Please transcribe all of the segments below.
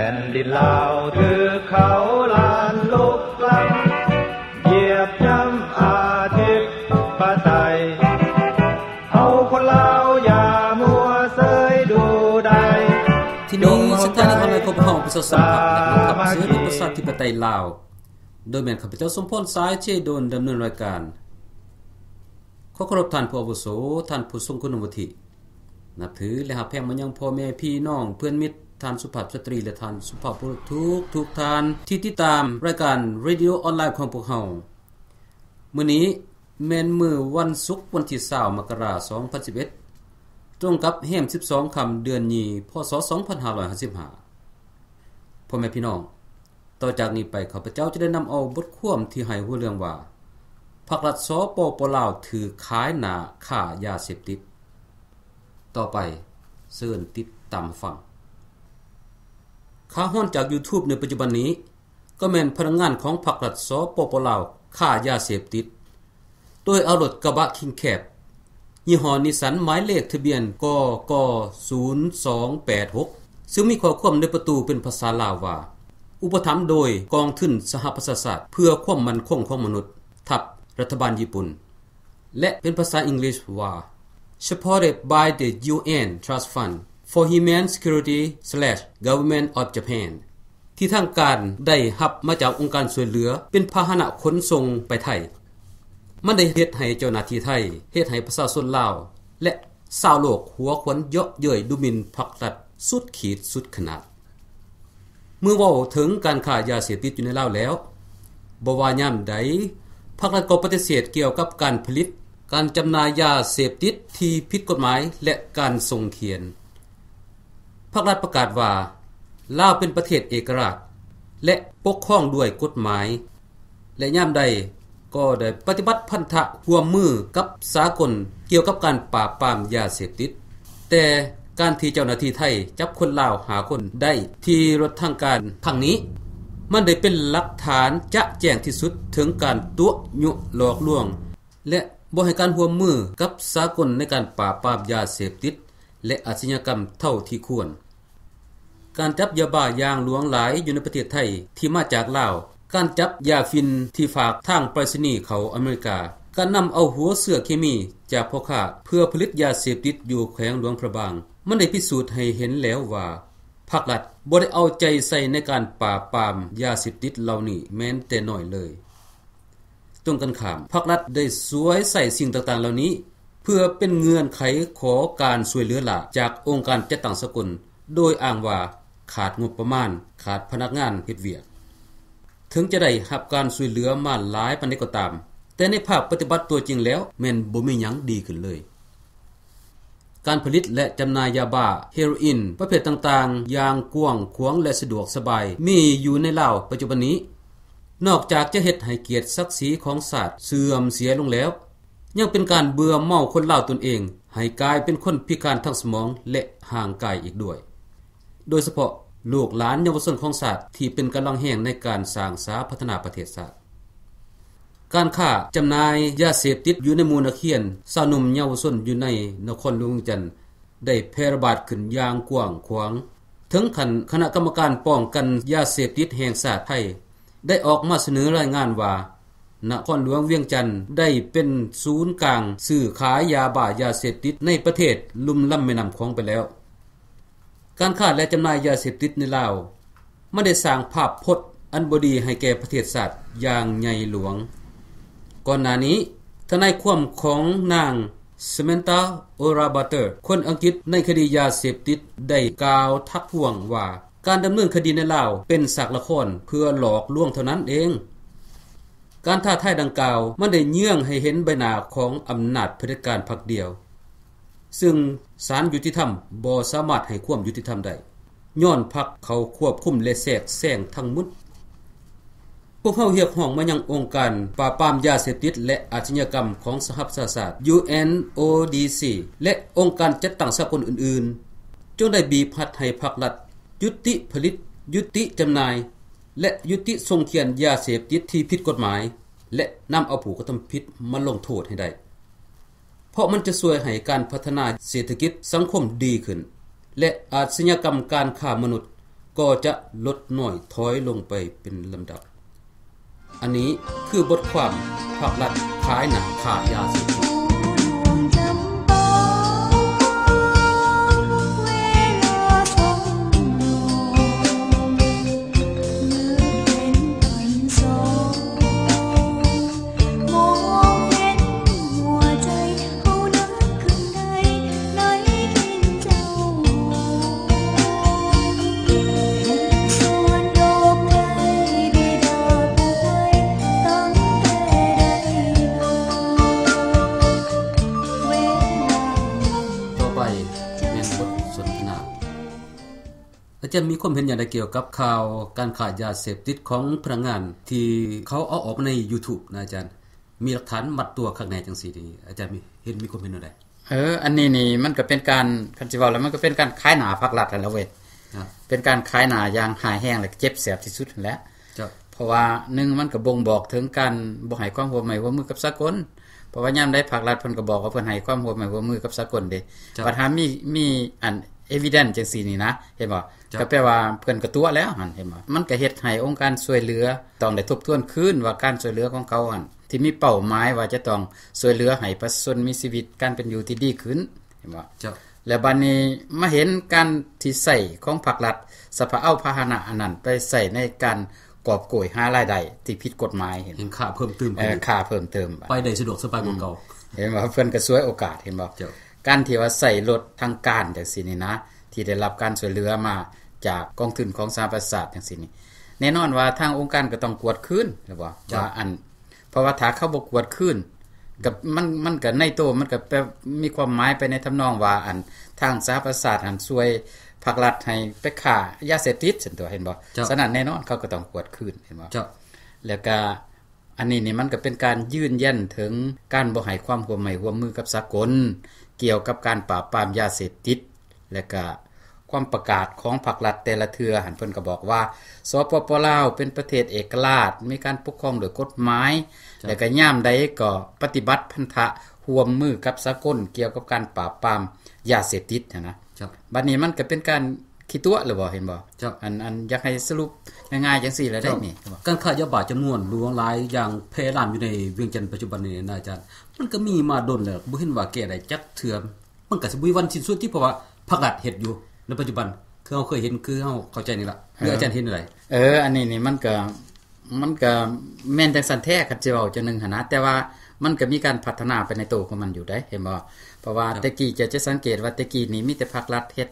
ແຜ່ນດິນລາວຖືກເຂົາລ້ານລຸກລ້ຳ ຢຽບຢ່ຳອະທິປະໄຕ ເຮົາຄົນລາວຢ່າມົວເຊີຍດູດາຍ. ທີ່ນີ້ສະຖານີອອນລາຍຂອງພວກເຮົາ ປະຊາສັມພັນ ແລະ ກອງທັບເສືອເພື່ອປະຊາທິປະໄຕລາວ ໂດຍແມ່ນຂ້າພະເຈົ້າ ສົມພອນ ສາຍເຈດົນ ດຳເນີນລາຍການ. ຂໍເຄົາລົບທ່ານຜູ້ອາວຸໂສ, ທ່ານຜູ້ຊົງຄຸນວຸດທິ, ນັບຖື ແລະ ຮັກແພງມາຍັງພໍ່ແມ່ພີ່ນ້ອງເພື່ອນມິດ, ທ່ານສຸພາບສະຕຣີ ແລະ ທ່ານສຸພາບບຸລຸດທຸກໆທ່ານ ທີ່ຕິດຕາມລາຍການເຣດິໂອອອນລາຍຂອງພວກເຮົາ. ມື້ນີ້ແມ່ນມື້ວັນສຸກ ວັນທີຊາວ ມະກະລາ ສອງພັນສິບເອັດ ຕົງກັບແຮມສິບສອງຄ່ຳ ເດືອນຍີ່ ພ.ສ. ສອງພັນຫ້າຮ້ອຍຫ້າສິບຫ້າ. ພໍ່ແມ່ພີ່ນ້ອງ, ຕໍ່ຈາກນີ້ໄປ ຂ້າພະເຈົ້າຈະໄດ້ນຳເອົາບົດຄວາມທີ່ໃຫ້ຫົວເລື່ອງວ່າ ພັກລັດ ສປປ ລາວ ຖືກຂາຍໜ້າຄ້າຢາເສບຕິດ. ຕໍ່ໄປເຊີນຕິດຕາມຟັງ. ຂ່າວຮ້ອນຈາກ YouTube ໃນປັດຈຸບັນນີ້ ກໍແມ່ນພະນັກງານຂອງພັກລັດ ສປປ ລາວ ຄ້າຢາເສບຕິດ ໂດຍເອົາລົດກະບະຄິງແຄບ ຍີ່ຫໍ້ນິສສັນ ໝາຍເລກທະບຽນ ກກ ສູນສອງແປດຫົກ ຊຶ່ງມີຂໍ້ຄວາມໃນປະຕູເປັນພາສາລາວວ່າ ອຸປະຖຳໂດຍກອງທຶນສະຫະປະຊາຊາດເພື່ອຄວາມໝັ້ນຄົງຂອງມະນຸດ ທັບລັດຖະບານຍີ່ປຸ່ນ ແລະ ເປັນພາສາອັງກິດວ່າ Supported by the ຢູ ເອັນ Trust Fund for Human Security slash Government of Japan ທີ່ທາງການໄດ້ຮັບມາຈາກອົງການຊ່ວຍເຫຼືອເປັນພາຫະນະຂົນສົ່ງໄປໄທ. ມັນໄດ້ເຮັດໃຫ້ເຈົ້າໜ້າທີ່ໄທ, ເຮັດໃຫ້ປະຊາຊົນລາວ ແລະ ຊາວໂລກຫົວຂວັນເຍາະເຍີ້ຍດູໝິ່ນພັກລັດສຸດຂີດສຸດຂະໜາດ. ເມື່ອເວົ້າເຖິງການຄ້າຢາເສບຕິດຢູ່ໃນລາວແລ້ວ, ບໍ່ວ່າຍາມໃດ, ພັກລັດກໍປະຕິເສດກ່ຽວກັບການຜະລິດ, ການຈຳໜ່າຍຢາເສບຕິດທີ່ຜິດກົດໝາຍ ແລະ ການສົ່ງຂຽນ. ພັກລັດປະກາດວ່າ ລາວເປັນປະເທດເອກະລາດ ແລະ ປົກຄອງດ້ວຍກົດໝາຍ ແລະ ຍາມໃດກໍໄດ້ປະຕິບັດພັນທະຮ່ວມມືກັບສາກົນກ່ຽວກັບການປາບປາມຢາເສບຕິດ. ແຕ່ການທີ່ເຈົ້າໜ້າທີ່ໄທຈັບຄົນລາວຫ້າຄົນໄດ້ທີ່ລົດທາງການຄັ້ງນີ້, ມັນໄດ້ເປັນຫຼັກຖານຈະແຈ້ງທີ່ສຸດເຖິງການຕົວະຍຸຫຼອກລວງ ແລະ ບໍ່ໃຫ້ການຮ່ວມມືກັບສາກົນໃນການປາບປາມຢາເສບຕິດ ແລະ ອາຊະຍາກຳເທົ່າທີ່ຄວນ. ການຈັບຢາບ້າຢ່າງຫຼວງຫຼາຍຢູ່ໃນປະເທດໄທທີ່ມາຈາກລາວ, ການຈັບຢາຝິ່ນທີ່ຝາກທາງໄປສະນີເຂົ້າອາເມລິກາ, ການນຳເອົາຫົວເຊື້ອເຄມີຈາກພໍ່ຄ້າເພື່ອຜະລິດຢາເສບຕິດຢູ່ແຂວງຫຼວງພະບາງ, ມັນໄດ້ພິສູດໃຫ້ເຫັນແລ້ວວ່າ ພັກລັດບໍ່ໄດ້ເອົາໃຈໃສ່ໃນການປາບປາມຢາເສບຕິດເຫຼົ່ານີ້ແມ້ນແຕ່ໜ້ອຍເລີຍ. ຕົງກັນຂ້າມ, ພັກລັດໄດ້ສວຍໃຊ້ສິ່ງຕ່າງໆເຫຼົ່ານີ້ ເພື່ອເປັນເງື່ອນໄຂຂໍການຊ່ວຍເຫຼືອຫຼ້າຈາກອົງການຈັດຕັ້ງສາກົນ, ໂດຍອ້າງວ່າຂາດງົບປະມານ, ຂາດພະນັກງານເຮັດວຽກ. ເຖິງຈະໄດ້ຮັບການຊ່ວຍເຫຼືອມາຫຼາຍປານໃດກໍຕາມ, ແຕ່ໃນພາກປະຕິບັດຕົວຈິງແລ້ວແມ່ນບໍ່ມີຫຍັງດີຂຶ້ນເລີຍ. ການຜະລິດ ແລະ ຈຳໜ່າຍຢາບ້າ, ເຮໂຣອິນ ປະເພດຕ່າງໆຢ່າງກວ້າງຂວາງ ແລະ ສະດວກສະບາຍ ມີຢູ່ໃນລາວປັດຈຸບັນນີ້, ນອກຈາກຈະເຮັດໃຫ້ກຽດສັກສີຂອງຊາດເສື່ອມເສຍລົງແລ້ວ, ຍັງເປັນການເບື່ອເມົາຄົນລາວຕົນເອງໃຫ້ກາຍເປັນຄົນພິການທາງສະໝອງ ແລະ ຮ່າງກາຍອີກດ້ວຍ, ໂດຍສະເພາະລູກຫຼານເຍົາວະຊົນຂອງຊາດທີ່ເປັນກຳລັງແຮງໃນການສ້າງສາພັດທະນາປະເທດຊາດ. ການຄ້າຈຳໜ່າຍຢາເສບຕິດຢູ່ໃນໝູ່ນັກຮຽນ, ຊາວໜຸ່ມເຍົາວະຊົນຢູ່ໃນນະຄອນຫຼວງວຽງຈັນ ໄດ້ແຜ່ລະບາດຂຶ້ນຢ່າງກວ້າງຂວາງ, ເຖິງຂັ້ນຄະນະກຳມະການປ້ອງກັນຢາເສບຕິດແຫ່ງຊາດໄທ ໄດ້ອອກມາສະເໜີລາຍງານວ່າ ນະຄອນຫຼວງວຽງຈັນໄດ້ເປັນສູນກາງຊື້ຂາຍຢາບ້າຢາເສບຕິດໃນປະເທດລຸ່ມລຳແມ່ນ້ຳຂອງໄປແລ້ວ. ການຄ້າ ແລະ ຈຳໜ່າຍຢາເສບຕິດໃນລາວ ມັນໄດ້ສ້າງພາບພົດອັນບໍ່ດີໃຫ້ແກ່ປະເທດຊາດຢ່າງໃຫຍ່ຫຼວງ. ກ່ອນໜ້ານີ້, ທະນາຍຄວາມຂອງນາງ Samantha Ohrabatter ຄົນອັງກິດໃນຄະດີຢາເສບຕິດ ໄດ້ກ່າວທັກທ້ວງວ່າ ການດຳເນີນຄະດີໃນລາວເປັນສາກລະຄອນເພື່ອຫຼອກລວງເທົ່ານັ້ນເອງ. ການທ້າທາຍດັ່ງກ່າວ ມັນໄດ້ເຍືອງໃຫ້ເຫັນໃບໜ້າຂອງອຳນາດຜະເດັດການພັກດຽວ, ຊຶ່ງສານຍຸຕິທຳບໍ່ສາມາດໃຫ້ຄວາມຍຸຕິທຳໄດ້, ຍ້ອນພັກເຂົາຄວບຄຸມ ແລະ ແຊກແຊງທັງໝົດ. ພວກເຮົາຮຽກຮ້ອງມາຍັງອົງການປາບປາມຢາເສບຕິດ ແລະ ອາຊະຍາກຳຂອງສະຫະປະຊາຊາດ ຢູ ເອັນ ໂອ ດີ ຊີ ແລະ ອົງການຈັດຕັ້ງສາກົນອື່ນໆ, ຈົ່ງໄດ້ບີບຮັດໃຫ້ພັກລັດ ຍຸຕິຜະລິດ, ຍຸຕິຈຳໜ່າຍ ແລະ ຍຸຕິສົ່ງຂຽນຢາເສບຕິດທີ່ຜິດກົດໝາຍ ແລະ ນຳເອົາຜູ້ກະທຳຜິດມາລົງໂທດໃຫ້ໄດ້, ເພາະມັນຈະຊ່ວຍໃຫ້ການພັດທະນາເສດຖະກິດສັງຄົມດີຂຶ້ນ ແລະ ອາຊະຍາກຳການຄ້າມະນຸດ ກໍຈະລົດນ້ອຍຖອຍລົງໄປເປັນລຳດັບ. ອັນນີ້ຄືບົດຄວາມພາກລັດຂາຍໜ້າຄ້າຢາເສບຕິດ. ຕໍ່ໄປແມ່ນບົດສົນທະນາ. ອາຈານມີຄວາມເຫັນຢ່າງໃດກ່ຽວກັບຂ່າວການຄ້າຢາເສບຕິດຂອງພະນັກງານທີ່ເຂົາເອົາອອກມາໃນຢູທູບນະອາຈານ? ມີຫຼັກຖານມັດຕົວຄັກແນ່ຈັ່ງຊີ້ນີ້ ອາຈານມີ ເຫັນ ມີຄວາມເຫັນແນວໃດ? ເອີ ອັນນີ້ນີ້ມັນກໍເປັນການ ຄັນຊິເວົ້າແລ້ວ ມັນກໍເປັນການຂາຍໜ້າພາກລັດຫັ້ນລະເວີຍ. ເປັນການຂາຍໜ້າຢ່າງຮ້າຍແຮງ ແລະ ເຈັບແສບທີ່ສຸດຫັ້ນແຫຼະ. ເຈົ້າ. ເພາະວ່າ ໜຶ່ງ ມັນກໍບົ່ງບອກເຖິງການບໍ່ໃຫ້ຄວາມຮ່ວມໄມ້ຮ່ວມມືກັບສາກົນ, ເພາະວ່າຍາມໃດພາກລັດເພິ່ນກໍບອກວ່າເພິ່ນໃຫ້ຄວາມຮ່ວມໄມ້ຮ່ວມມືກັບສາກົນເດ້. ເຈົ້າ. ບັດຫາມີ ມີອັນ ເອວິເດັນ ຈັ່ງຊີ້ນີ້ນະ ເຫັນບໍ່? ເຈົ້າ. ກໍແປວ່າເພິ່ນກໍຕົວະແລ້ວຫັ້ນ ເຫັນບໍ່? ມັນກໍເຮັດໃຫ້ອົງການຊ່ວຍເຫຼືອຕ້ອງໄດ້ທົບທວນຄືນວ່າການຊ່ວຍເຫຼືອຂອງເຂົາຫັ້ນ ທີ່ມີເປົ້າໝາຍວ່າຈະຕ້ອງຊ່ວຍເຫຼືອໃຫ້ປະຊາຊົນມີຊີວິດການເປັນຢູ່ທີ່ດີຂຶ້ນ ເຫັນບໍ່? ເຈົ້າ. ແລ້ວບັດນີ້ມາເຫັນການທີ່ໃຊ້ຂອງພາກລັດ ສະພາ ເອົາພາຫະນະອັນນັ້ນໄປໃຊ້ໃນການກອບໂກຍຫາລາຍໄດ້ທີ່ຜິດກົດໝາຍ ເຫັນ ເຫັນ ຄ້າເພີ່ມຕື່ມຂຶ້ນ ເອີ ຄ້າເພີ່ມເຕີມ ໄປໄດ້ສະດວກສະບາຍກວ່າເກົ່າ ອືມ ເຫັນບໍ່? ເພິ່ນກໍສວຍໂອກາດ ເຫັນບໍ່? ເຈົ້າ. ການທີ່ວ່າໃຊ້ລົດທາງການຈັ່ງຊີ້ນີ້ນະ ທີ່ໄດ້ຮັບການຊ່ວຍເຫຼືອມາຈາກກອງທຶນຂອງສະຫະປະຊາຊາດຈັ່ງຊີ້ນີ້ ແນ່ນອນວ່າທາງອົງການກໍຕ້ອງກວດຄືນ ແມ່ນບໍ່? ເຈົ້າ. ວ່າອັນ ເພາະວ່າຖ້າເຂົາບໍ່ກວດຄືນ ກໍ ມັນ ມັນກໍໃນໂຕ ມັນກໍແປ ມີຄວາມໝາຍໄປໃນທຳນອງວ່າ ອັນ ທາງສະຫະປະຊາຊາດຫັ້ນຊ່ວຍພາກລັດໃຫ້ໄປຄ້າຢາເສບຕິດຊັ້ນຕົວະ ເຫັນບໍ່? ເຈົ້າ. ສະນັ້ນແນ່ນອນເຂົາກໍຕ້ອງກວດຄືນ ເຫັນບໍ່? ເຈົ້າ. ແລ້ວກໍ ອັນນີ້ນີ້ມັນກໍເປັນການຢືນຢັນເຖິງການບໍ່ໃຫ້ຄວາມຮ່ວມໄມ້ຮ່ວມມືກັບສາກົນ ກ່ຽວກັບການປາບປາມຢາເສບຕິດ ແລະກະຄວາມປະກາດຂອງພັກລັດແຕ່ລະເທື່ອຫັ້ນ ເພິ່ນກໍບອກວ່າ ສປປ ລາວ ເປັນປະເທດເອກະລາດ ມີການປົກຄອງໂດຍກົດໝາຍ ເຈົ້າ ແລະກະຍາມໃດກໍປະຕິບັດພັນທະຮ່ວມມືກັບສາກົນ ກ່ຽວກັບການປາບປາມຢາເສບຕິດຫັ້ນນະ. ເຈົ້າ. ບັດນີ້ມັນກໍເປັນການ ຂີ້ຕົວະຫຼືບໍ່ ເຫັນບໍ່? ເຈົ້າ. ອັນ ອັນ ຢາກໃຫ້ສະຫຼຸບງ່າຍໆຈັ່ງຊີ້ລະເດ້ນີ້ ການຄ້າຢາບ້າຈຳນວນຫຼວງຫຼາຍຢ່າງແຜ່ລາມຢູ່ໃນວຽງຈັນປັດຈຸບັນນີ້ນະອາຈານ ມັນກໍມີມາດົນແລ້ວ ບໍ່ເຫັນວ່າແກ້ໄດ້ຈັກເທື່ອ ມັນກໍຊິບໍ່ມີວັນສິ້ນສຸດຕິ ເພາະວ່າພັກລັດເຮັດຢູ່ໃນປັດຈຸບັນ ຄືເຮົາເຄີຍເຫັນ ຄືເຮົາເຂົ້າໃຈນີ້ລະ ຫຼືອາຈານເຫັນແນວໃດ? ເອີ ອັນນີ້ນີ້ມັນກໍ ມັນກໍແມ່ນຈັ່ງຊັ້ນແທ້ ຄັນຊິເວົ້າຈັ່ງໜຶ່ງຫັ້ນນະ ແຕ່ວ່າມັນກໍມີການພັດທະນາໄປໃນໂຕຂອງມັນຢູ່ເດ້ ເຫັນບໍ່? ເພາະວ່າແຕ່ກີ້ເຈົ້າຈະສັງເກດວ່າແຕ່ກີ້ນີ້ມີແຕ່ພັກລັດເຮັດ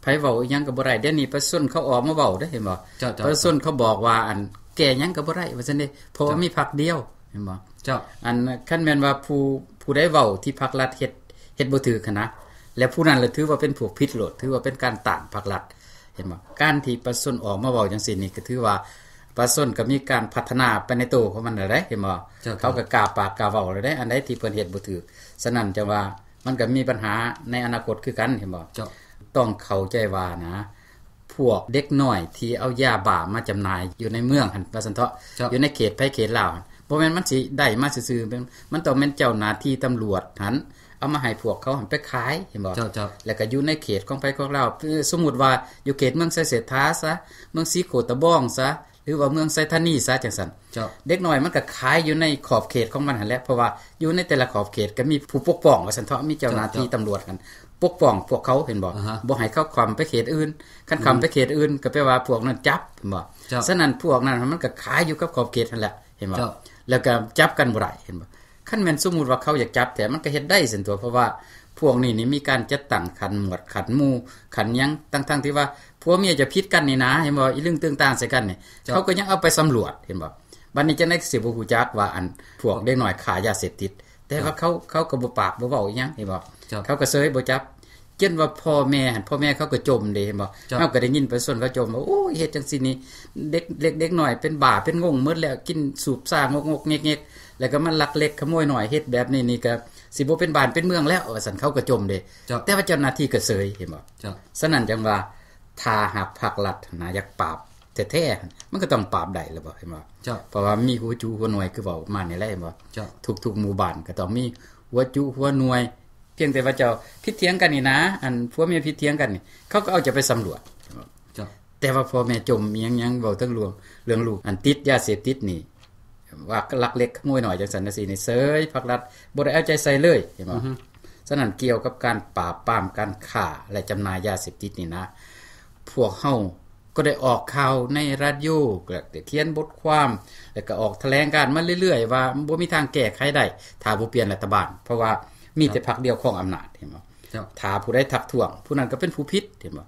ໃຜເວົ້າອີ່ຫຍັງກໍບໍ່ໄດ້ ດຽວນີ້ປະຊາຊົນເຂົາອອກມາເວົ້າເດ້ ເຫັນບໍ່? ເຈົ້າ ເຈົ້າ ປະຊາຊົນເຂົາບອກວ່າ ອັນ ແກ້ຫຍັງກໍບໍ່ໄດ້ວ່າຊັ້ນເດ້ ເພາະວ່າ ເຈົ້າ ມີພັກດຽວ ເຫັນບໍ່? ເຈົ້າ. ອັນ ຄັນແມ່ນວ່າຜູ້ ຜູ້ໃດເວົ້າທີ່ພັກລັດເຮັດ ເຮັດບໍ່ຖືກຫັ້ນນະ ແລ້ວຜູ້ນັ້ນລະຖືວ່າເປັນພວກຜິດໂລດ ຖືວ່າເປັນການຕ້ານພັກລັດ ເຫັນບໍ່? ການທີ່ປະຊາຊົນອອກມາເວົ້າຈັ່ງຊີ້ນີ້ ກໍຖືວ່າປະຊາຊົນກໍມີການພັດທະນາໄປໃນໂຕຂອງມັນແລ້ວເດ້ ເຫັນບໍ່? ເຈົ້າ ເຂົາກໍກ້າປາກກ້າເວົ້າແລ້ວເດ້ ອັນໃດທີ່ເພິ່ນເຮັດບໍ່ຖືກ ສະນັ້ນຈັ່ງວ່າ ມັນກໍມີບັນຫາໃນອະນາຄົດຄືກັນ ເຫັນບໍ່? ເຈົ້າ. ຕ້ອງເຂົ້າໃຈວ່ານະ ພວກເດັກນ້ອຍທີ່ເອົາຢາບ້າມາຈຳໜ່າຍຢູ່ໃນເມືອງຫັ້ນ ວ່າຊັ້ນເຖາະ ເຈົ້າ ຢູ່ໃນເຂດໃຜເຂດລາວຫັ້ນ ບໍ່ແມ່ນມັນຊິໄດ້ມາຊື່ໆ ມັນ ມັນຕ້ອງແມ່ນເຈົ້າໜ້າທີ່ຕຳຫຼວດຫັ້ນ ເອົາມາໃຫ້ພວກເຂົາຫັ້ນໄປຂາຍ ເຫັນບໍ່? ເຈົ້າ ເຈົ້າ. ແລ້ວກໍຢູ່ໃນເຂດຂອງໃຜຂອງລາວ ສົມມຸດວ່າຢູ່ເຂດເມືອງໄຊເສດຖາຊະ ເມືອງສີໂຄດຕະບອງຊະ ຫຼືວ່າເມືອງໄຊທານີຊະ ຈັ່ງຊັ້ນ ເຈົ້າ. ເດັກນ້ອຍມັນກໍຂາຍຢູ່ໃນຂອບເຂດຂອງມັນຫັ້ນແຫຼະ ເພາະວ່າຢູ່ໃນແຕ່ລະຂອບເຂດກໍມີຜູ້ປົກປ້ອງ ວ່າຊັ້ນເຖາະ ມີເຈົ້າໜ້າທີ່ ເຈົ້າ ຕຳຫຼວດຫັ້ນ ປົກປ້ອງພວກເຂົາ ເຫັນບໍ່? ອາຮະ ບໍ່ໃຫ້ເຂົາຂ້າມໄປເຂດອື່ນ ຄັນຂ້າມ ອືມ ໄປເຂດອື່ນ ກໍແປວ່າພວກນັ້ນຈັບ ເຫັນບໍ່? ເຈົ້າ. ສະນັ້ນພວກນັ້ນມັນກໍຂາຍຢູ່ກັບຂອບເຂດຫັ້ນແຫຼະ ເຫັນບໍ່? ເຈົ້າ. ແລ້ວກໍຈັບກັນບໍ່ໄດ້ ເຫັນບໍ່? ຄັນແມ່ນສົມມຸດວ່າເຂົາຢາກຈັບແທ້ ມັນກໍເຮັດໄດ້ຊັ້ນຕົວະ ເພາະວ່າພວກນີ້ນີ້ມີການຈັດຕັ້ງຂັ້ນໝວດ ຂັ້ນໝູ່ ຂັ້ນຫຍັງ ທັງໆທີ່ວ່າຜົວເມຍຈະຜິດກັນນີ້ນາ ເຫັນບໍ່? ອີລຶ້ງຕຶງຕ່າງໃສ່ກັນນີ້ ເຈົ້າ ເຂົາກໍຍັງເອົາໄປສຳຫຼວດ ເຫັນບໍ່? ບັດນີ້ຈັ່ງໃດກໍຊິບໍ່ຮູ້ຈັກວ່າ ອັນ ພວກເດັກນ້ອຍຄ້າຢາເສບຕິດ ແຕ່ວ່າ ເຈົ້າ ເຂົາ ເຂົາກໍບໍ່ປາກບໍ່ເວົ້າອີ່ຫຍັງ ເຫັນບໍ່? ເຈົ້າ. ເຂົາກໍເຊີຍບໍ່ຈັບ ຈົນວ່າພໍ່ແມ່ຫັ້ນ ພໍ່ແມ່ເຂົາກໍຈົ່ມເດ້ ເຫັນບໍ່? ເຈົ້າ. ເຮົາກໍໄດ້ຍິນປະຊາຊົນເຂົາຈົ່ມວ່າ ໂອ້ຍ ເຮັດຈັ່ງຊີ້ນີ້ ເດັກເລັກເດັກນ້ອຍເປັນບ້າເປັນງົງໝົດແລ້ວ ກິນສູບຊາງົກໆແງກໆ ແລ້ວກໍມາລັກເລັກຂະໂມຍນ້ອຍ ເຮັດແບບນີ້ນີ້ກໍຊິບໍ່ເປັນບ້ານເປັນເມືອງແລ້ວ ວ່າຊັ້ນ ເຂົາກໍຈົ່ມເດ້. ເຈົ້າ. ແຕ່ວ່າເຈົ້າໜ້າທີ່ກໍເຊີຍ ເຫັນບໍ່? ເຈົ້າ. ສະນັ້ນຈັ່ງວ່າ ຖ້າຫາກພັກລັດນະຢາກປາບ ແທ້ໆ ມັນກໍຕ້ອງປາບໄດ້ແລ້ວບໍ່ ເຫັນບໍ່? ເຈົ້າ. ເພາະວ່າມີຫົວຈຸຫົວໜ່ວຍ ຄືເວົ້າມານີ້ແຫຼະ ເຫັນບໍ່? ເຈົ້າ. ທຸກໆໝູ່ບ້ານກໍຕ້ອງມີຫົວຈຸຫົວໜ່ວຍ ພຽງແຕ່ວ່າເຈົ້າຜິດຖຽງກັນນີ້ນາ ອັນຜົວເມຍຜິດຖຽງກັນນີ້ ເຂົາກໍເອົາເຈົ້າໄປສຳຫຼວດ ເຈົ້າ. ແຕ່ວ່າພໍ່ແມ່ຈົ່ມອີ່ຫຍັງ ຍັງເວົ້າເຖິງເລື່ອງ ເລື່ອງລູກອັນຕິດຢາເສບຕິດນີ້ ວ່າລັກເລັກຂະໂມຍນ້ອຍ ຈັ່ງຊັ້ນຈັ່ງຊີ້ນີ້ ເສີຍ ພັກລັດບໍ່ໄດ້ເອົາໃຈໃສ່ເລີຍ ເຫັນບໍ່? ສະນັ້ນ ກ່ຽວກັບການປາບປາມການຄ້າ ແລະ ຈຳໜ່າຍຢາເສບຕິດນີ້ນະ ພວກເຮົາກໍໄດ້ອອກຂ່າວໃນຣາດິໂອ ແລະ ໄດ້ຂຽນບົດຄວາມ ແລະ ກໍອອກຖະແຫຼງການມາເລື້ອຍໆ ວ່າບໍ່ມີທາງແກ້ໄຂໄດ້ ຖ້າບໍ່ປ່ຽນລັດຖະບານ ເພາະວ່າມີແຕ່ພັກດຽວຄອງອຳນາດ ເຫັນບໍ່? ຖ້າຜູ້ໃດທັກທ້ວງ ຜູ້ນັ້ນກໍເປັນຜູ້ຜິດ ເຫັນບໍ່?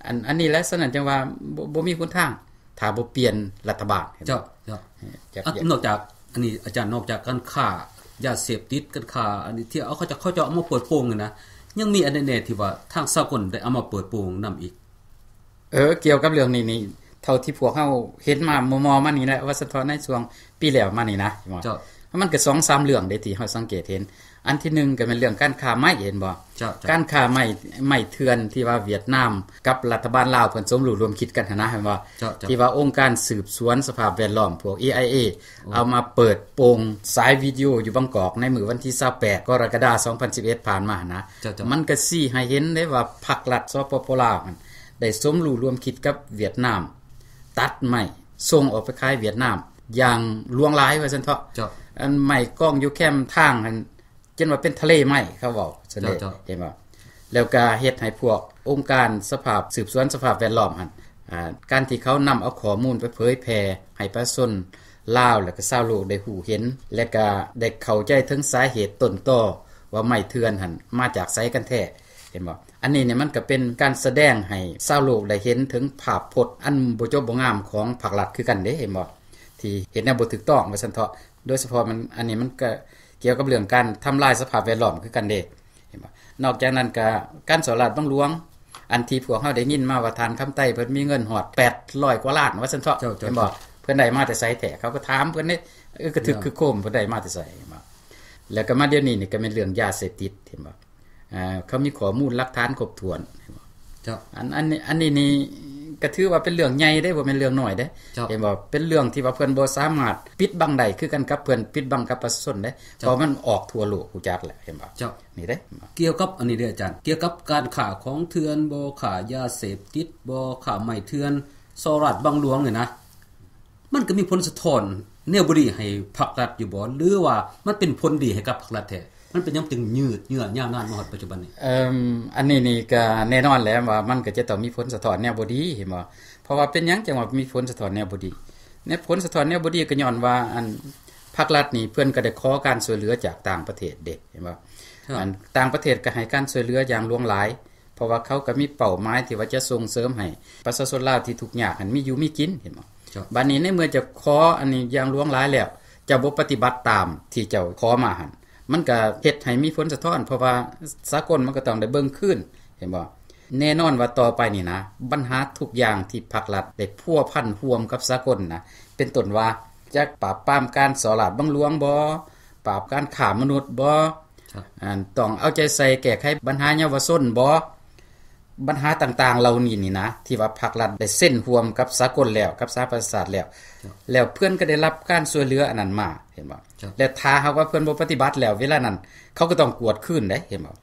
ອັນ ອັນນີ້ແຫຼະ ສະນັ້ນຈັ່ງວ່າ ບໍ່ ບໍ່ມີຫົນທາງ ຖ້າບໍ່ປ່ຽນລັດຖະບານ ເຫັນບໍ່? ເຈົ້າ ເຈົ້າ. ເອີ ນອກຈາກອັນນີ້ ອາຈານ ນອກຈາກການຄ້າຢາເສບຕິດ ການຄ້າອັນນີ້ ທີ່ເອົາ ເຂົາເຈົ້າ ເຂົາເຈົ້າເອົາມາເປີດໂປງນີ້ນະ ຍັງມີອັນໃດແດ່ທີ່ວ່າທາງສາກົນໄດ້ເອົາມາເປີດໂປງນຳອີກ? ເອີ ກ່ຽວກັບເລື່ອງນີ້ນີ້ ເທົ່າທີ່ພວກເຮົາເຫັນມາມໍ່ໆມານີ້ແຫຼະ ວ່າຊັ້ນເຖາະ ໃນຊ່ວງປີແລ້ວມານີ້ນະ ເຫັນບໍ່? ມັນກໍສອງສາມເລື່ອງເດ້ ທີ່ເຮົາສັງເກດເຫັນ. ອັນທີໜຶ່ງກໍແມ່ນເລື່ອງການຄ້າໄມ້ ເຫັນບໍ່? ເຈົ້າ ເຈົ້າ. ການຄ້າໄມ້ ໄມ້ເຖື່ອນທີ່ວ່າຫວຽດນາມກັບລັດຖະບານລາວເພິ່ນສົມຮູ້ຮ່ວມຄິດກັນຫັ້ນນະ ເຫັນບໍ່? ເຈົ້າ ເຈົ້າ. ທີ່ວ່າອົງການສືບສວນສະພາບແວດລ້ອມ ພວກ ເອໄອເອ ເອົາມາເປີດໂປງສາຍວິດີໂອຢູ່ບາງກອກ ໃນມື້ວັນທີຊາວແປດ ກໍລະກະດາ ສອງພັນສິບເອັດ ຜ່ານມາຫັ້ນນະ. ເຈົ້າ ເຈົ້າ. ມັນກໍຊີ້ໃຫ້ເຫັນເດ້ວ່າພັກລັດ ສປປ ລາວຫັ້ນ ໄດ້ສົມຮູ້ຮ່ວມຄິດກັບຫວຽດນາມ ຕັດໄມ້ສົ່ງອອກໄປຂາຍຫວຽດນາມຢ່າງຫຼວງຫຼາຍ ວ່າຊັ້ນເຖາະ. ເຈົ້າ. ອັນໄມ້ກອງຢູ່ແຄມທາງຫັ້ນ ຈົນວ່າເປັນທະເລໄມ້ ເຂົາເວົ້າຊັ້ນເດ້ ເຈົ້າ ເຈົ້າ. ເຫັນບໍ່? ແລ້ວກໍເຮັດໃຫ້ພວກອົງການສະພາບ ສືບສວນສະພາບແວດລ້ອມຫັ້ນ ອາ ການທີ່ເຂົານຳເອົາຂໍ້ມູນໄປເຜີຍແຜ່ໃຫ້ປະຊາຊົນລາວ ແລະ ກໍຊາວໂລກໄດ້ຮູ້ເຫັນ ແລະ ກໍໄດ້ເຂົ້າໃຈເຖິງສາເຫດຕົ້ນຕໍວ່າໄມ້ເຖື່ອນຫັ້ນມາຈາກໃສກັນແທ້ ເຫັນບໍ່? ອັນນີ້ນີ້ມັນກໍເປັນການສະແດງໃຫ້ຊາວໂລກໄດ້ເຫັນເຖິງພາບພົດອັນບໍ່ຈົບບໍ່ງາມຂອງພັກລັດຄືກັນເດ້ ເຫັນບໍ່? ທີ່ເຮັດແນວບໍ່ຖືກຕ້ອງວ່າຊັ້ນເຖາະ. ໂດຍສະເພາະມັນ ອັນນີ້ມັນກໍກ່ຽວກັບເລື່ອງການທຳລາຍສະພາບແວດລ້ອມຄືກັນເດ້ ເຫັນບໍ່? ນອກຈາກນັ້ນກໍການສໍ້ລາດບັງຫຼວງ ອັນທີ່ພວກເຮົາໄດ້ຍິນມາວ່າທ່ານຄຳໄຕເພິ່ນມີເງິນຮອດແປດຮ້ອຍກວ່າລ້ານວ່າຊັ້ນເຖາະ ເຈົ້າ ເຈົ້າ. ເຫັນບໍ່? ເພິ່ນໄດ້ມາແຕ່ໃສແທ້? ເຂົາກໍຖາມເພິ່ນເດ້ ເອີ ກະຖືກຄຶກໂຄມ ເພິ່ນໄດ້ມາແຕ່ໃສ ເຫັນບໍ່? ແລ້ວກໍມາດຽວນີ້ນີ້ກໍແມ່ນເລື່ອງຢາເສບຕິດ ເຫັນບໍ່? ອ່າ ເຂົາມີຂໍ້ມູນຫຼັກຖານຄົບຖ້ວນ ເຫັນບໍ່? ເຈົ້າ. ອັນ ອັນນີ້ ອັນນີ້ນີ້ກໍຖືວ່າເປັນເລື່ອງໃຫຍ່ເດ້ ບໍ່ແມ່ນເລື່ອງນ້ອຍເດ້ ເຈົ້າ. ເຫັນບໍ່? ເປັນເລື່ອງທີ່ວ່າເພິ່ນບໍ່ສາມາດປິດບັງໄດ້ຄືກັນກັບເພິ່ນປິດບັງກັບປະຊາຊົນເດ້ ເຈົ້າ. ເພາະມັນອອກທົ່ວໂລກຮູ້ຈັກແລ້ວ ເຫັນບໍ່? ເຈົ້າ. ນີ້ເດ້ ກ່ຽວກັບອັນນີ້ເດ້ອາຈານ ກ່ຽວກັບການຄ້າຂອງເຖື່ອນບໍ ຄ້າຢາເສບຕິດບໍ ຄ້າໄມ້ເຖື່ອນ ສໍ້ລາດບັງຫຼວງນີ້ນະ ມັນກໍມີຜົນສະທ້ອນແນວບໍ່ດີໃຫ້ພັກລັດຢູ່ບໍ່ ຫຼືວ່າມັນເປັນຜົນດີໃຫ້ກັບພັກລັດແທ້? ມັນເປັນຫຍັງຈຶ່ງຍືດເຍື້ອຍາວນານມາຮອດປັດຈຸບັນນີ້? ເອີ ອັນນີ້ນີ້ກໍແນ່ນອນແຫຼະວ່າມັນກໍຈະຕ້ອງມີຜົນສະທ້ອນແນວບໍ່ດີ ເຫັນບໍ່? ເພາະວ່າເປັນຫຍັງຈັ່ງວ່າມີຜົນສະທ້ອນແນວບໍ່ດີ? ແນວ ຜົນສະທ້ອນແນວບໍ່ດີກໍຍ້ອນວ່າ ອັນ ພັກລັດນີ້ເພິ່ນກໍໄດ້ຂໍການຊ່ວຍເຫຼືອຈາກຕ່າງປະເທດເດ້ ເຫັນບໍ່? ອັນ ຕ່າງປະເທດກໍໃຫ້ການຊ່ວຍເຫຼືອຢ່າງຫຼວງຫຼາຍ ເພາະວ່າເຂົາກໍມີເປົ້າໝາຍທີ່ວ່າຈະສົ່ງເສີມໃຫ້ປະຊາຊົນລາວທີ່ທຸກຍາກຫັ້ນມີຢູ່ມີກິນ ເຫັນບໍ່? ບາດນີ້ໃນເມື່ອເຈົ້າຂໍອັນນີ້ຢ່າງຫຼວງຫຼາຍແລ້ວ ເຈົ້າບໍ່ປະຕິບັດຕາມທີ່ເຈົ້າຂໍມາຫັ້ນ ມັນກໍເຮັດໃຫ້ມີຜົນສະທ້ອນ ເພາະວ່າສາກົນມັນກໍຕ້ອງໄດ້ເບິ່ງຄືນ ເຫັນບໍ່? ແນ່ນອນວ່າຕໍ່ໄປນີ້ນະ ບັນຫາທຸກຢ່າງທີ່ພັກລັດໄດ້ພົວພັນຮ່ວມກັບສາກົນນະ ເປັນຕົ້ນວ່າຈະປາບປາມການສໍ້ລາດບັງຫຼວງບໍ ປາບການຄ້າມະນຸດບໍ ອັນ ຕ້ອງເອົາໃຈໃສ່ແກ້ໄຂບັນຫາເຍົາວະຊົນບໍ ບັນຫາຕ່າງໆເຫຼົ່ານີ້ນີ້ນະ ທີ່ວ່າພັກລັດໄດ້ເຊັນຮ່ວມກັບສາກົນແລ້ວ ກັບສະຫະປະຊາຊາດແລ້ວ ແລ້ວເພິ່ນກໍໄດ້ຮັບການຊ່ວຍເຫຼືອອັນນັ້ນມາ ເຫັນບໍ່? ແລະ ຖ້າຫາກວ່າເພິ່ນບໍ່ປະຕິບັດແລ້ວ ເວລານັ້ນເຂົາກໍຕ້ອງກວດຄືນເດ້ ເຫັນບໍ່?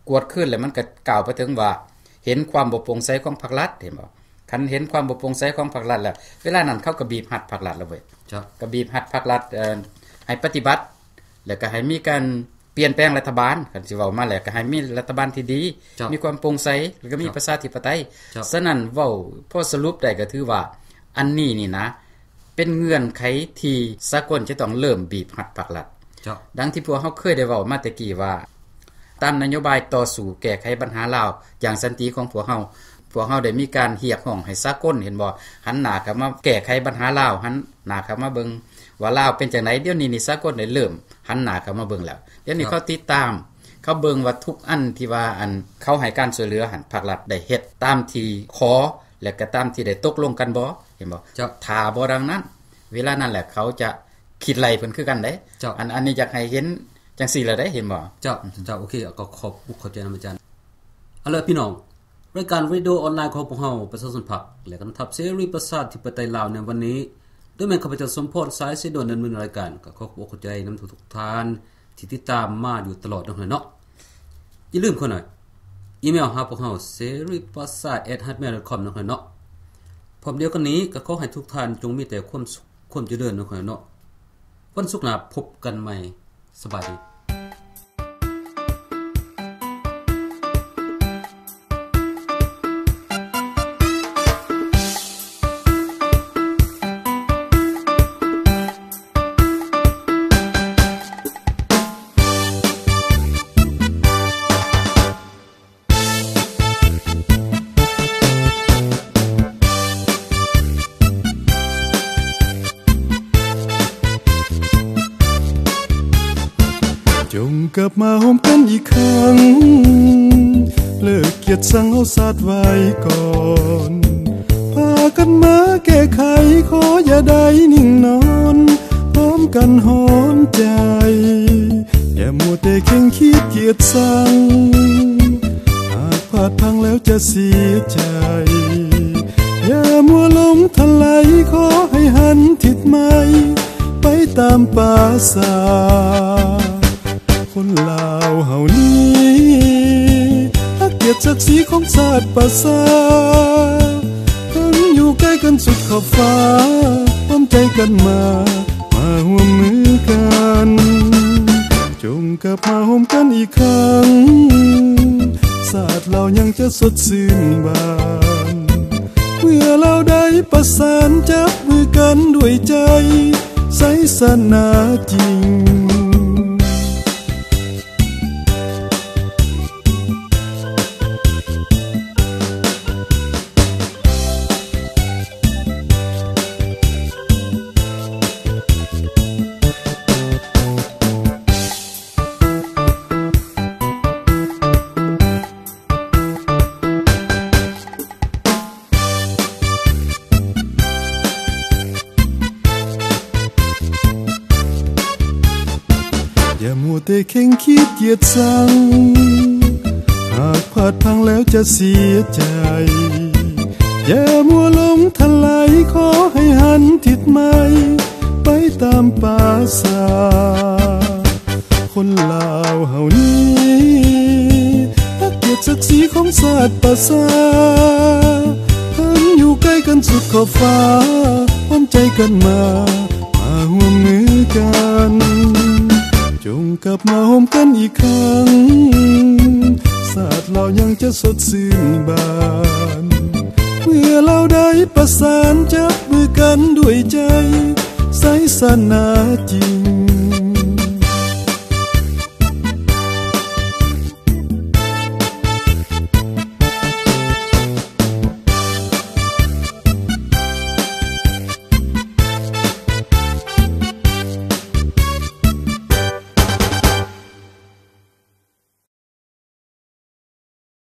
ກວດຄືນແລ້ວມັນກໍກ່າວໄປເຖິງວ່າ ເຫັນຄວາມບໍ່ໂປ່ງໃສຂອງພັກລັດ ເຫັນບໍ່? ຄັນເຫັນຄວາມບໍ່ໂປ່ງໃສຂອງພັກລັດແລ້ວ ເວລານັ້ນເຂົາກໍບີບຮັດພັກລັດແລ້ວເວີຍ ກໍບີບຮັດພັກລັດ ເອີ ໃຫ້ປະຕິບັດ ແລ້ວກໍໃຫ້ມີການປ່ຽນແປງລັດຖະບານ ຄັນຊິເວົ້າມາແລ້ວກໍໃຫ້ມີລັດຖະບານທີ່ດີ ມີຄວາມໂປ່ງໃສ ແລ້ວກໍມີປະຊາທິປະໄຕ. ສະນັ້ນເວົ້າພໍສະຫຼຸບໄດ້ກໍຖືວ່າ ອັນນີ້ນີ້ນະ ເປັນເງື່ອນໄຂທີ່ສາກົນຈະຕ້ອງເລີ່ມບີບຮັດພັກລັດ. ດັ່ງທີ່ພວກເຮົາເຄີຍໄດ້ເວົ້າມາແຕ່ກີ້ວ່າ ຕາມນະໂຍບາຍຕໍ່ສູ້ແກ້ໄຂບັນຫາລາວຢ່າງສັນຕິຂອງພວກເຮົາ, ພວກເຮົາໄດ້ມີການຮຽກຮ້ອງໃຫ້ສາກົນ ເຫັນບໍ່ ຫັນໜ້າເຂົ້າມາແກ້ໄຂບັນຫາລາວ, ຫັນໜ້າເຂົ້າມາເບິ່ງວ່າລາວເປັນຈັ່ງໃດ. ດຽວນີ້ນີ້ສາກົນໄດ້ເລີ່ມຫັນໜ້າເຂົ້າມາເບິ່ງແລ້ວ. ດຽວນີ້ເຂົາຕິດຕາມ, ເຂົາເບິ່ງວ່າທຸກອັນທີ່ວ່າ ອັນ ເຂົາໃຫ້ການຊ່ວຍເຫຼືອຫັ້ນ ພັກລັດໄດ້ເຮັດຕາມທີ່ຂໍ ແລະກໍຕາມທີ່ໄດ້ຕົກລົງກັນບໍ່ ເຫັນບໍ່? ຖ້າບໍ່ດັ່ງນັ້ນ ເວລານັ້ນແຫຼະເຂົາຈະຄິດໄລ່ເພິ່ນຄືກັນເດ້. ເຈົ້າ ອັນ ອັນນີ້ຢາກໃຫ້ເຫັນຈັ່ງຊີ້ລະເດ້ ເຫັນບໍ່? ເຈົ້າ ເຈົ້າ ໂອເຄ ກໍຂອບອົກຂອບໃຈນຳອາຈານ. ເອົາລະພີ່ນ້ອງ, ລາຍການເຣດິໂອອອນລາຍຂອງພວກເຮົາ ປະຊາຊົນພັກ ແລະກອງທັບເສລີປະຊາທິປະໄຕລາວໃນວັນນີ້ ໂດຍແມ່ນຂ້າພະເຈົ້າ ສົມພອນ ສາຍສີນວນ ດຳເນີນລາຍການ ກໍຂໍຂອບອົກຂອບໃຈນຳທຸກໆທ່ານ ທີ່ຕິດຕາມມາຢູ່ຕະຫຼອດເນາະ. ຢ່າລືມຂ້ອຍໜ້ອຍ ອີເມວຫາພວກເຮົາ ເສລີປະຊາດ ແອັດ ຮອດເມວ ດອດ ຄອມ ເນາະ. ພ້ອມດຽວກັນນີ້ກໍຂໍໃຫ້ທຸກທ່ານຈົ່ງມີແຕ່ຄວາມສຸກ ຄວາມຈະເລີນເນາະ ເນາະ. ວັນສຸກໜ້າພົບກັນໃໝ່. ສະບາຍດີ. ຈົ່ງກັບມາໂຮມກັນອີກຄັ້ງ, ເລີກກຽດຊັງເຮົາຊາດໄວ້ກ່ອນ, ພາກັນມາແກ້ໄຂ ຂໍຢ່າໄດ້ນິ່ງນອນ, ພ້ອມກັນຮ້ອນໃຈ. ຢ່າມົວແຕ່ເຄັ່ງຄີດກຽດຊັງ, ຫາກພາດພັງແລ້ວຈະເສຍໃຈ. ຢ່າມົວຫຼົງຖະໄຫຼ, ຂໍໃຫ້ຫັນທິດໃໝ່ ໄປຕາມປາສາ. ຄົນລາວເຮົານີ້ ຮັກກຽດສັກສີຂອງຊາດປະຊາ, ເຖິງຢູ່ໄກກັນສຸດຂອບຟ້າ, ພ້ອມໃຈກັນມາ ມາຮ່ວມມືກັນ. ຈົ່ງກັບມາໂຮມກັນອີກຄັ້ງ, ຊາດລາວຍັງຈະສົດຊື່ນບານ, ເມື່ອລາວໄດ້ປະສານ ຈັບມືກັນດ້ວຍໃຈ, ໄຊຊະນະຈິງ. ຢ່າມົວແຕ່ເຄັ່ງຄີດກຽດຊັງ, ຫາກພາດພັງແລ້ວຈະເສຍໃຈ. ຢ່າມົວຫຼົງຖະໄຫຼ, ຂໍໃຫ້ຫັນທິດໃໝ່ ໄປຕາມປາສາ. ຄົນລາວເຮົານີ້ ຮັກກຽດສັກສີຂອງຊາດປະຊາ, ເຖິງຢູ່ໄກກັນສຸດຂອບຟ້າ, ພ້ອມໃຈກັນມາ ມາຮ່ວມມືກັນ. ຈົ່ງກັບມາໂຮມກັນອີກຄັ້ງ, ຊາດລາວຍັງຈະສົດຊື່ນບານ, ເມື່ອລາວໄດ້ປະສານ ຈັບມືກັນດ້ວຍໃຈ, ໄຊຊະນະຈິງ.